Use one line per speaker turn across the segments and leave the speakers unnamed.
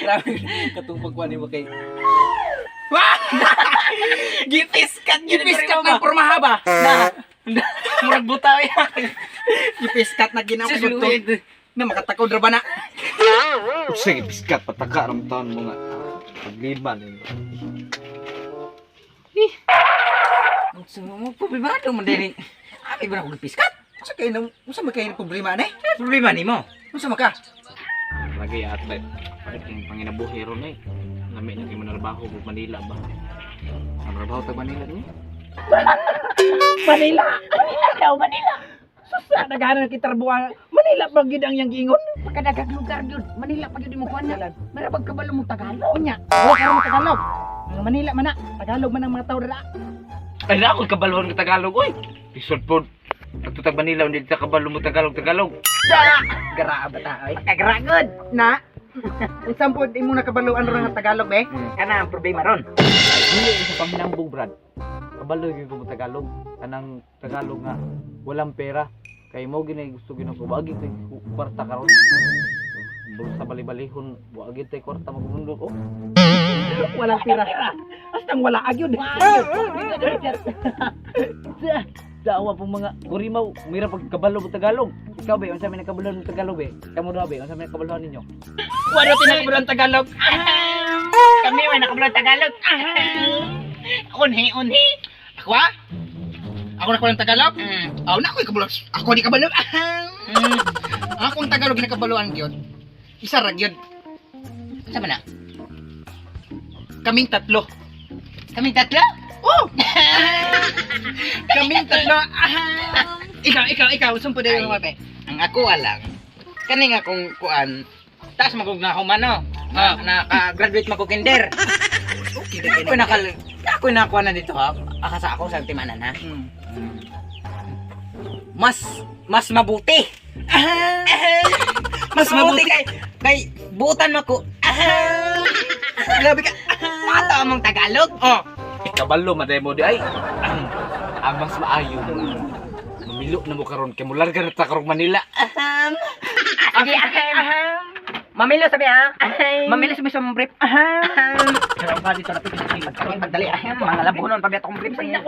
Grabe, katong pagkuha ni mo kay. Wah! Gipiskat,
Gipiskat ng pormaha ba?
Na.
Murag butaw ya. Gipiskat na ginawa ko to. Na makatakod ra ba na?
Usa biskat pataka ram taon mga pagliban eh.
Unsa mo problemado man diri? Abi ba na piskat?
Unsa kay nang unsa man kay problema ni?
Problema nimo.
Unsa man ka?
Lagi at like ang panginabuhi ron eh. Lami na kay manarbaho ug Manila ba. Ang trabaho tag Manila ni.
Manila. Manila daw, Manila. Sus, naghanan kita buwan. Manila pa gyud ang yang giingon.
Pagkadagag lugar gyud, Manila pa gyud mo kuan na. Mara pag kabalo mo Tagalog.
Unya, wa ka mo Tagalog. Mga Manila man na, Tagalog man ang mga tao dira.
Ay na ako kabalon ng Tagalog oy. Lisod pod. Pagtutag Manila hindi ta kabalo mo Tagalog Tagalog.
Grabe ta oy.
Kagragod.
Na. Unsa pod imo nakabaluan ron nga Tagalog be?
Kana ang problema ron.
Dili sa panghinambog brad. Kabalo gyud ko mo Tagalog. Kanang Tagalog nga walang pera. Kay mo gini gusto gino ko wagi kay kwarta karon. Bulsa bali-balihon, wagi tay kwarta magmundok oh.
Walang pira. Hastang wala agyud.
Dawa pong mga kurimaw, mira pag kabalo mo Tagalog. Ikaw be, unsa may nakabalo mo Tagalog be? Kamo duha be, unsa may nakabaluhan ninyo?
Wala tinakabaluan Tagalog.
Kami way nakabalo Tagalog. Unhi unhi.
Ako ah? Ako nakabaluan Tagalog? Aw na ako'y kabalo. Ako di kabalo. Ako ang Tagalog ginakabaluan gyud. Isa ra gyud.
Unsa man na?
Kaming tatlo.
Kaming tatlo?
Oh! Kaming tatlo. Ikaw, ikaw, ikaw. Sumpo din
Ay.
mga be.
Ang ako alang. Kani nga kung kuan taas magug na humano.
Ah.
Na, naka-graduate mo ko kinder.
Okay,
Ako nakal ako nakuha na dito ha. Aka sa ako sa timanan ha. Mas mas mabuti. Mas mabuti kay kay buutan mo ko.
Grabe ka.
Pato among Tagalog.
Oh,
Kabalo maday mo di ay. Ang mas maayo. Mamilo na mo karon kay mularga na ta karong Manila.
Sige, ahem. Mamilo sabi ha. Mamilo sabi sa mong brief.
Pero pa dito na pipili.
Pagkain pagdali ahem. Mga labunon pa akong brief sa inyo.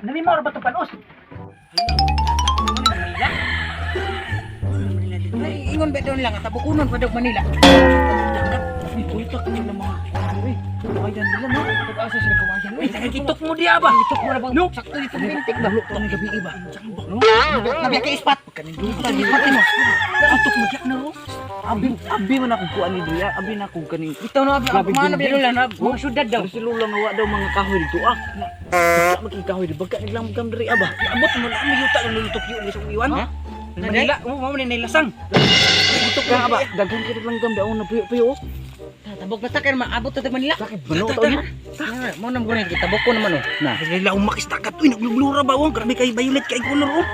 Nami mo ba itong panos?
Ay, ingon ba doon lang tabukunon pa daw Manila.
Uy, uy, tak nila mga uy. Kawayan nila no. Pag-asa sila kawayan.
Uy, nakikitok mo diya ba?
Itok mo na bang
No, sakto dito mintik ba?
Luto ni gabi iba. No?
Nabiya kay ispat.
Kanindutan ni mo. Itok mo diya na ro. Abi abi man akong kuan ni Duya, abi na akong kaning
Ito na abi,
Grabe,
mana
gindi.
biya lang na mga syudad daw.
Kasi lula nga wa daw mga kahoy dito ah. Baka maging kahoy di baga naglang gam diri aba.
Abot mo na ang yuta ng lulutok yun sa iwan.
Ha?
Manila, mo mo ni lasang.
Itok ka aba. Daghan kay langgam daw na puyo-puyo. oh.
Tabok na ta kay maabot ta tag Manila.
Sakit bano to niya.
Mo nang gunin kita tabok ko naman oh. Na.
Manila umakis takat uy nagluglura ba oh. Grabe kay violet kay color oh.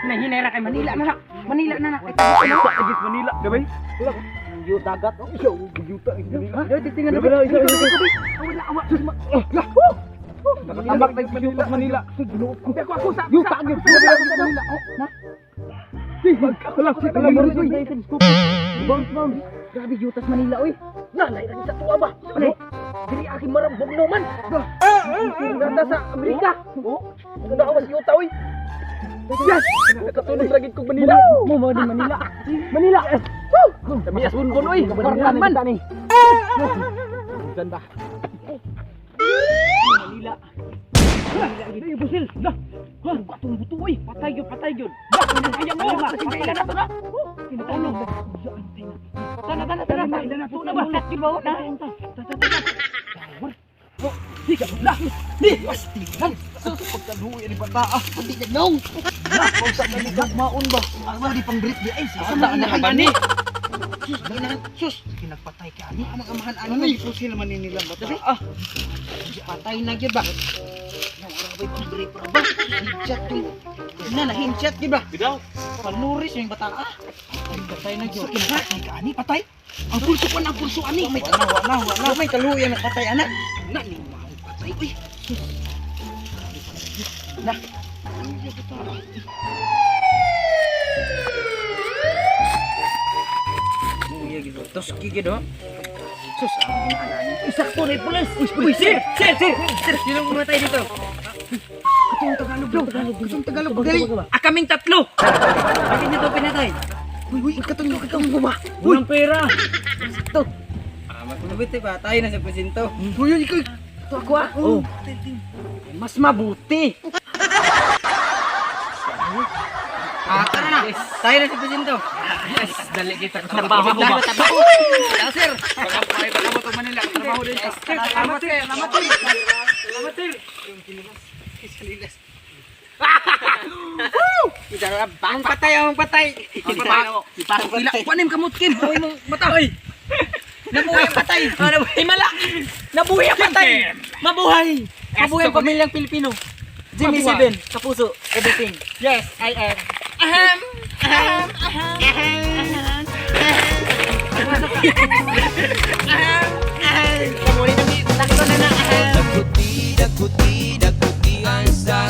Nahinay ra kay Manila na na. Manila na na. Kay tabok ko na.
Agis Manila, gabay. Wala. Yung dagat oh. Yo, yuta Manila.
Titingnan na.
Wala, isa, isa, isa. Nakatambak tayo sa Manila. Manila.
Ako ako sa
Yuta gyud. Manila.
Oh, na.
Wala, wala mo rin. Bounce, bounce.
Grabe yutas Manila oy.
Nanay ra sa tuwa ba? Ano? Diri aking marambog no man. Ganda sa Amerika. Oh, ganda awas yuta oy. Yes!
Nakatulog ra gid kog Manila.
Mo mo di Manila. Manila.
Kami as bunbon oy.
Kwarta man.
Ganda.
Manila. Ay, busil. Lah. Ha, gatong buto oy. Patay gyud, patay gyud. Lah, kaya mo. Patay na to na. Kinatulog. Tana, tana, tana. Tana, na to na ba?
Di ba na?
Di ka lah. Di, pastilan.
Pagkaluwi ni bata ah.
Pati ka nong.
Lah, unsa ka ni maon ba?
Ang di pang brief di ay sa
Asa na ba ni?
Sus, sus, kinagpatay ka ani. Amang amahan
Ano
ani.
ni susil man ni nilang bata? Ah,
Patay na gyud ba? Nawara ba pang brief ra ba? Hinchat yung na na hinchat gyud ba?
bidaw.
Panuris yung bata ah. Patay na gyud. Kinagpatay ka ani, patay. Ang pulso ko ang pulso ani. May
Wala, wala, wala.
May kaluya na patay anak.
na ni maong patay uy. Sus. Na.
Luya bata.
Tuski gid oh. Sus, ang ginaan.
Sakto na pulis. Uy, sir, sir, sir.
Sir, sino pumatay dito?
Katong Tagalog, Tagalog, katong Tagalog. Dali.
Ah, kaming tatlo. Bakit niyo to pinatay?
Uy, uy, katong katong buma.
Walang pera.
Ah, mabuti pa tayo na sa presinto.
Uy, uy, ikaw. Ito ako ah.
Oh. Mas mabuti. Ah, tara na. Tayo na sa presinto.
Yes, dali kita. Trabaho ko ba?
Ah, sir.
Baka pakita ka mo itong Manila. Trabaho din.
Salamat, sir. Salamat, sir. Salamat, sir. Ang patay, ang patay.
Ang patay na mo.
Ila, kuanim kamot kim. Buhay mong mata. Oy. Nabuhay ang patay. Nabuhay mala. Nabuhay ang patay. Mabuhay. Mabuhay ang pamilyang Pilipino. Jimmy
Mabuhay.
Seven, kapuso, everything. Yes, I am. Ahem. Ahem. Ahem. Ahem. Ahem. Ahem. Ahem.
Daguti, daguti, daguti ang sa